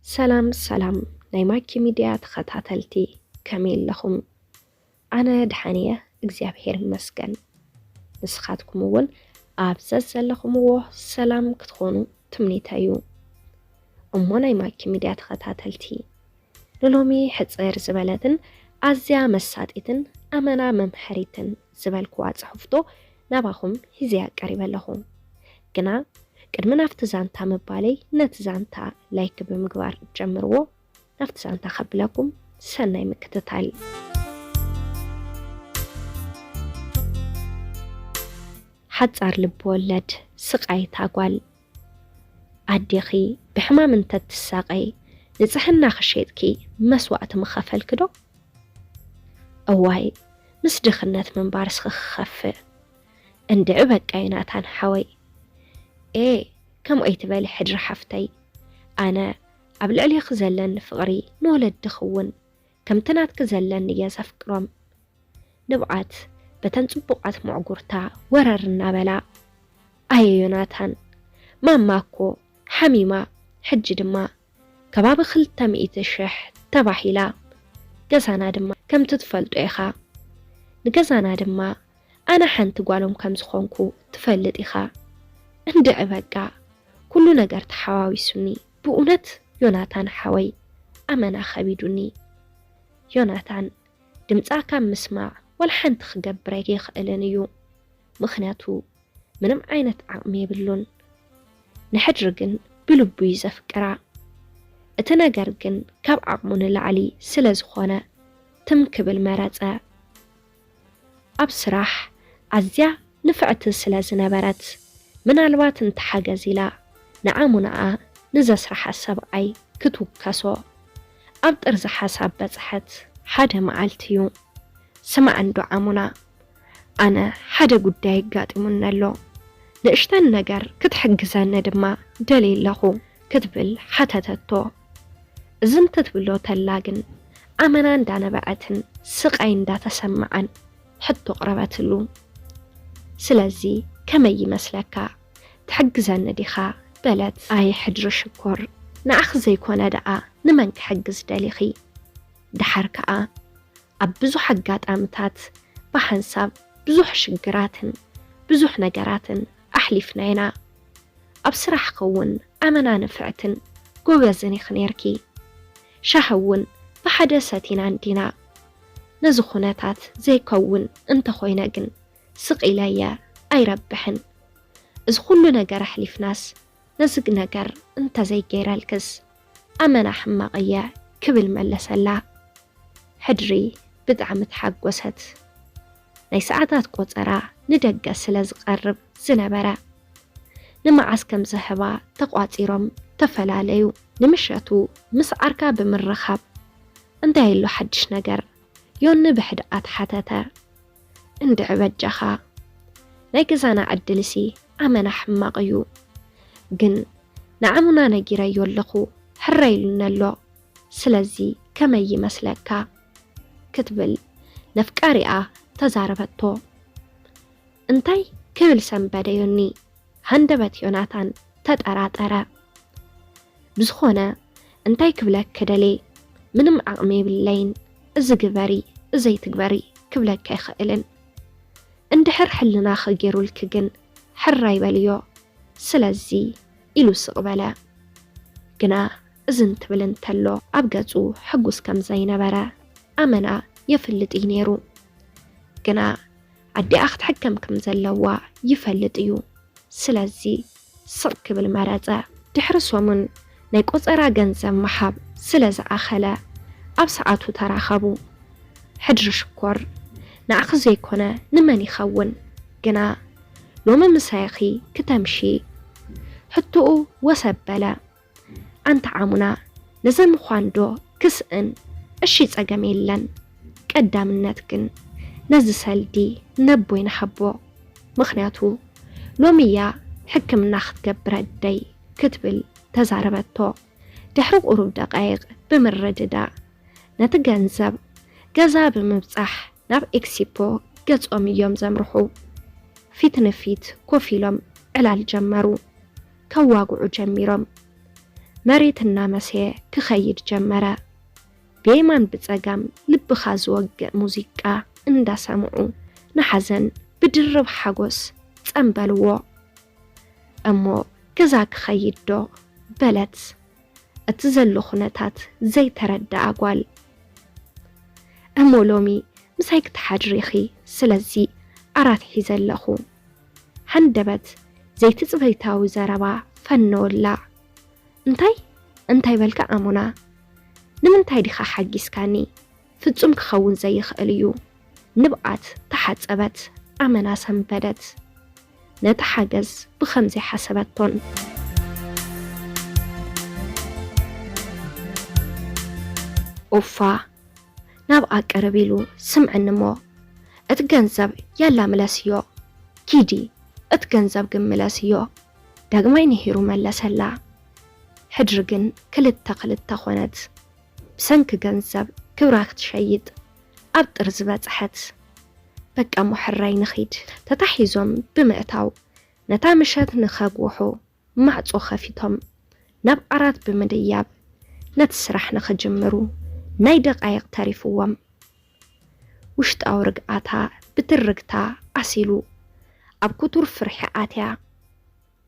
ሰላም ሰላም ናይ ማኪ ሚድያ ተኸታተልቲ፣ ከመይ ኣለኹም? ኣነ ደሓን እየ፣ እግዚኣብሔር ይመስገን። ንስኻትኩም እውን ኣብ ዘዘለኹምዎ ሰላም ክትኾኑ ትምኒተይ እዩ። እሞ ናይ ማኪ ሚድያ ተኸታተልቲ፣ ንሎሚ ሕጽር ዝበለትን ኣዝያ መሳጢትን ኣመና መምሃሪትን ዝበልክዋ ጽሕፍቶ ናባኹም ሒዘያ ቀሪበ ኣለኹ። ግና ቅድሚ ናብቲ ዛንታ ምባለይ ነቲ ዛንታ ላይክ ብምግባር ጀምርዎ። ናብቲ ዛንታ ከብለኩም ሰናይ ምክትታል። ሓጻር ልቢ ወለድ ስቓይ እታ ጓል። ኣዴኺ ብሕማም እንተትሳቐይ ንጽሕናኺ ሸይጥኪ መስዋእቲ ምኸፈልኪ ዶ? እዋይ ምስ ድኽነት ምንባርስ ክኸፍእ። እንድዒ በቃ ዮናታን ሓወይ። ኤ ከምኡ ኣይትበሊ ሕድሪ ሓፍተይ። ኣነ ኣብ ልዕሌኺ ዘለኒ ፍቕሪ ንወለድኺ እውን ከምቲ ናትኪ ዘለኒ እየ ዘፍቅሮም። ንብዓት በተን ጽቡቓት መዕጉርታ ወረር እናበላ፣ ኣየ ዮናታን፣ ማማ እኮ ሓሚማ፣ ሕጂ ድማ ከባቢ ክልተ ሚእቲ ሽሕ ተባሂላ፣ ገዛና ድማ ከምቲ ትፈልጦ ኢኻ። ንገዛና ድማ ኣነ ሓንቲ ጓሎም ከም ዝኾንኩ ትፈልጥ ኢኻ። እንድዒ በቃ ኩሉ ነገር ተሓዋዊሱኒ። ብእውነት ዮናታን ሓወይ ኣመና ከቢዱኒ። ዮናታን ድምጻ ካብ ምስማዕ ዋላ ሓንቲ ክገብር ኣይክእልን እዩ። ምኽንያቱ ምንም ዓይነት ዓቕሚ የብሉን። ንሕድሪ ግን ብልቡ እዩ ዘፍቅራ። እቲ ነገር ግን ካብ ዓቕሙ ንላዕሊ ስለ ዝኾነ ትም ክብል መረጸ። ኣብ ስራሕ ኣዝያ ንፍዕቲ ስለ ዝነበረት ምናልባት እንተሓገዝ ኢላ ንዓሙናኣ ንዘስርሓ ሰብኣይ ክትውከሶ ኣብ ጥርዚ ሓሳብ በጽሐት። ሓደ መዓልቲ እዩ። ስማዕ እንዶ ዓሙና፣ ኣነ ሓደ ጉዳይ ኣጋጢሙኒ ኣሎ። ንእሽተን ነገር ክትሕግዘኒ ድማ ደልየ ኣለኹ ክትብል ሓተተቶ። እዚ እንትትብሎ ተላ ግን ኣመና እንዳነበዐትን ስቓይ እንዳተሰምዓን ሕቶ ኣቕረበትሉ። ስለዚ ከመይ ይመስለካ? ትሕግዘኒ ዲኻ? በለት። ኣይ ሕድሪ ሽኮር፣ ንዓኺ ዘይኮነ ደኣ ንመን ክሕግዝ ደሊኺ? ደሓር ከኣ ኣብ ብዙሕ ኣጋጣምታት ብሓንሳብ ብዙሕ ሽግራትን ብዙሕ ነገራትን ኣሕሊፍና ኢና። ኣብ ስራሕኺ እውን ኣመና ንፍዕትን ጎበዝን ኢኺ ነይርኪ። ሻሂ እውን ብሓደ ሰቲና እንዲና። ነዚ ኩነታት ዘይከውን እንተኾይነ ግን ስቕ ኢለ እየ ኣይረብሕን። እዚ ኩሉ ነገር ኣሕሊፍናስ ነዚ ነገር እንተዘይገይረልክስ ኣመና ሕማቕ እየ ክብል መለሰላ። ሕድሪ ብጣዕሚ ተሓጎሰት። ናይ ሰዓታት ቆጸራ ንደገ ስለ ዝቐርብ ዝነበረ፣ ንመዓስ ከም ዝህባ ተቋጺሮም ተፈላለዩ። ንምሸቱ ምስ ዓርካ ብምርኻብ፣ እንታይ ኣሎ ሓድሽ ነገር? ዮኒ ብሕድኣት ሓተተ። እንድዒ በጃኻ፣ ናይ ገዛና ዕድልሲ ኣመና ሕማቕ እዩ። ግን ንዓሙና ነጊረዮ ኣለኹ፣ ሕራይ ኢሉኒ ኣሎ። ስለዚ ከመይ ይመስለካ? ክትብል ነፍቃሪኣ ተዛረበቶ። እንታይ ክብል ሰንበደ ዮኒ? ሃንደበት ዮናታን ተጠራጠረ። ብዝኾነ እንታይ ክብለኪ ደልየ፣ ምንም ዓቕሚ የብለይን፣ እዚ ግበሪ፣ እዚ ኣይትግበሪ ክብለኪ ኣይኽእልን። እንድሕር ሕልናኺ ገይሩልኪ ግን ሕራይ በልዮ። ስለዚ ኢሉ ስቕ በለ። ግና እዚ እንትብል እንተሎ ኣብ ገጹ ሕጉስ ከም ዘይነበረ ኣመና የፍልጥ እዩ ነይሩ። ግና ኣዲኣ ክትሕከም ከም ዘለዋ ይፈልጥ እዩ። ስለዚ ስቕ ክብል መረጸ። ድሕሪ ሰሙን ናይ ቆጸራ ገንዘብ ምሃብ ስለ ዝኣኸለ ኣብ ሰዓቱ ተራኸቡ። ሕድሪ ሽኮር፣ ንዓኺ ዘይኮነ ንመን ይኸውን? ግና ሎሚ ምሳይኺ ክተምሺ። ሕቶኡ ወሰብ በለ። ኣንታ ዓሙና፣ ነዘ ምዃን ዶ ክስእን? እሺ፣ ጸገም የለን። ቀዳምነት ግን ነዚ ሰልዲ ነቦይ ንሃቦ። ምኽንያቱ ሎሚ እያ ሕክምና ክትገብር ኣደይ ክትብል ተዛረበቶ። ድሕሪ ቁሩብ ደቃይቕ ብምርድዳእ ነቲ ገንዘብ ገዛ ብምብጻሕ ናብ ኤክሲፖ ገጾም እዮም ዘምርሑ። ፊት ንፊት ኮፍ ኢሎም ዕላል ጀመሩ። ከዋግዑ ጀሚሮም። መሬት እናመሰየ ክኸይድ ጀመረ። ብየማን ብጸጋም ልብኻ ዝወግእ ሙዚቃ እንዳሰምዑ፣ ንሓዘን ብድርብ ሓጎስ ጸንበልዎ። "እሞ ገዛ ክኸይድ ዶ?" በለት እቲ ዘሎ ኩነታት ዘይተረድኣ ጓል። "እሞ ሎሚ ምሳይ ክትሓድሪ ኢኺ፣ ስለዚ ዓራት ሒዘ ኣለኹ።" ሃንደበት ዘይትጽቢታዊ ዘረባ ፈነወላ። "እንታይ? እንታይ በልካ ኣሞና? ንምንታይ ዲኻ ሓጊዝካኒ? ፍጹም ክኸውን ዘይኽእል እዩ።" ንብዓት ተሓጸበት፣ ኣመና ሰንበደት። ነቲ ሓገዝ ብኸምዚ ሓሰበቶን። ኡፋ፣ ናብኣ ቅርብ ኢሉ፣ "ስምዕኒ እሞ፣ እቲ ገንዘብ ያላ ምለስዮ፣ ኪዲ፣ እቲ ገንዘብ ግን ምለስዮ።" ዳግማይ ንሂሩ መለሰላ። ሕድሪ ግን ክልተ ክልተ ኾነት። ብሰንኪ ገንዘብ ክብራ ክትሸይጥ ኣብ ጥርዚ በጽሐት። "በቃ እሞ ሕራይ ንኺድ።" ተታሒዞም ብምእታው፣ ነታ ምሸት ንኸግውሑ ማዕጾ ከፊቶም፣ ናብ ዓራት ብምድያብ ነቲ ስራሕ ንኽጅምሩ ናይ ደቃይቕ ተሪፍዎም። ውሽጣዊ ርግኣታ ብትርግታ ዓሲሉ፣ ኣብ ክቱር ፍርሒ ኣትያ፣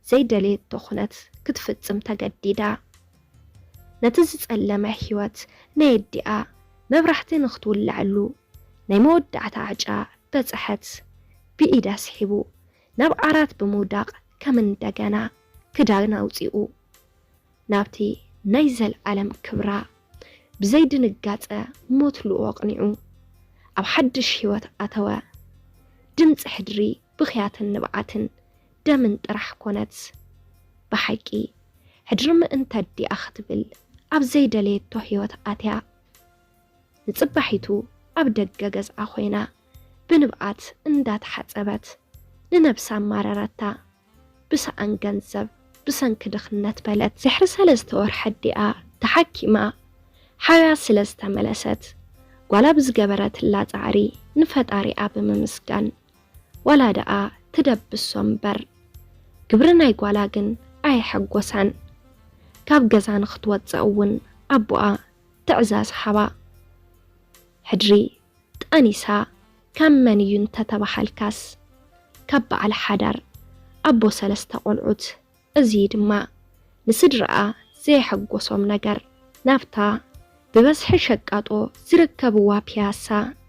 ዘይደለየቶ ኩነት ክትፍጽም ተገዲዳ። ነቲ ዝጸለመ ህይወት ናይ ኣዲኣ መብራህቲ ንኽትውልዐሉ ናይ መወዳእታ ዕጫ በጽሐት። ብኢዳ ስሒቡ ናብ ዓራት ብምውዳቕ ከም እንደገና ክዳን ኣውጺኡ ናብቲ ናይ ዘልኣለም ክብራ ብዘይ ድንጋጸ ሞት ልኡ ኣቕኒዑ ኣብ ሓድሽ ህይወት ኣተወ። ድምጺ ሕድሪ ብኽያትን ንብዓትን ደምን ጥራሕ ኮነት። ብሓቂ፣ ሕድሪ ምእንቲ ኣዲኣ ክትብል ኣብ ዘይደለየቶ ህይወት ኣትያ። ንጽባሒቱ ኣብ ደገ ገዝኣ ኮይና ብንብዓት እንዳተሓጸበት ንነብሳ ኣማረረታ። ብሰኣን ገንዘብ ብሰንኪ ድኽነት በለት። ድሕሪ ሰለስተ ወርሒ ኣዲኣ ተሓኪማ ሓውያ ስለ ዝተመለሰት፣ ጓላ ብዝገበረትላ ጻዕሪ ንፈጣሪኣ ብምምስጋን፣ ዋላ ደኣ ትደብሶ እምበር፣ ግብሪ ናይ ጓላ ግን ኣየሐጎሳን። ካብ ገዛ ንኽትወጽእ እውን ኣቦኣ ትዕዛዝ ሃባ። ሕድሪ ጠኒሳ ካብ መን እዩ እንተተባሃልካስ፣ ካብ በዓል ሓዳር ኣቦ ሰለስተ ቆልዑት። እዚ ድማ ንስድራኣ ዘየሐጎሶም ነገር። ናብታ ብበዝሒ ሸቃጦ ዝርከብዋ ፒያሳ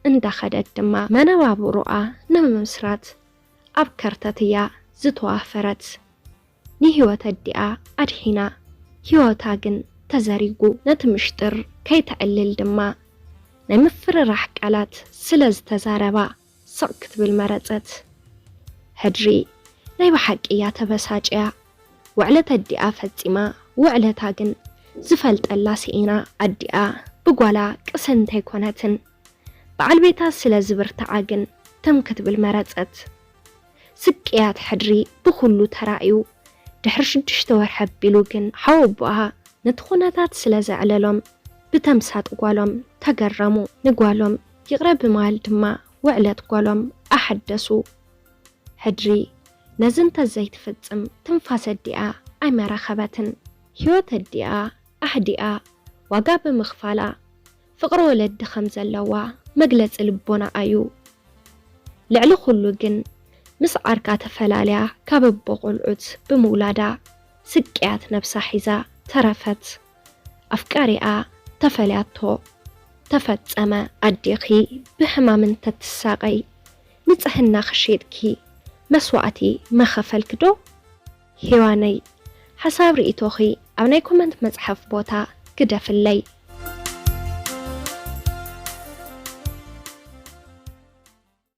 እንዳኸደት ድማ መነባብሮኣ ንምምስራት ኣብ ከርተት እያ ዝተዋፈረት። ንህይወት ኣዲኣ ኣድሒና፣ ህይወታ ግን ተዘሪጉ። ነቲ ምሽጥር ከይተዕልል ድማ ናይ ምፍርራሕ ቃላት ስለ ዝተዛረባ ስቕ ክትብል መረጸት። ሕድሪ ናይ ብሓቂ እያ ተበሳጭያ። ውዕለት ኣዲኣ ፈጺማ፣ ውዕለታ ግን ዝፈልጠላ ስኢና። ኣዲኣ ብጓላ ቅስንቲ ኣይኮነትን። በዓል ቤታ ስለ ዝብርትዓ ግን ትም ክትብል መረጸት። ስቅያት ሕድሪ ብኹሉ ተራእዩ። ድሕሪ ሽዱሽተ ወርሒ ኣቢሉ ግን ሓወቦኣ ነቲ ኩነታት ስለ ዘዕለሎም ብተምሳጥ ጓሎም ተገረሙ። ንጓሎም ይቕረ ብማል ድማ ውዕለት ጓሎም ኣሓደሱ። ሕድሪ ነዚ እንተ ዘይትፍጽም ትንፋስ ኣዲኣ ኣይመረኸበትን። ህይወት ኣዲኣ ኣህዲኣ ዋጋ ብምኽፋላ ፍቕሪ ወለዲ ከም ዘለዋ መግለጺ ልቦናኣ እዩ። ልዕሊ ኩሉ ግን ምስ ዓርካ ተፈላልያ ካብ ኣቦ ቆልዑት ብምውላዳ ስቅያት ነብሳ ሒዛ ተረፈት። ኣፍቃሪኣ ተፈልያቶ። ተፈጸመ። ኣዴኺ ብሕማም እንተትሳቐይ ንጽህናኺ ሸይጥኪ መስዋእቲ ምኸፈልኪ ዶ? ሄዋነይ፣ ሓሳብ ርእይቶኺ ኣብ ናይ ኮመንት መጽሓፍ ቦታ ግደፍለይ።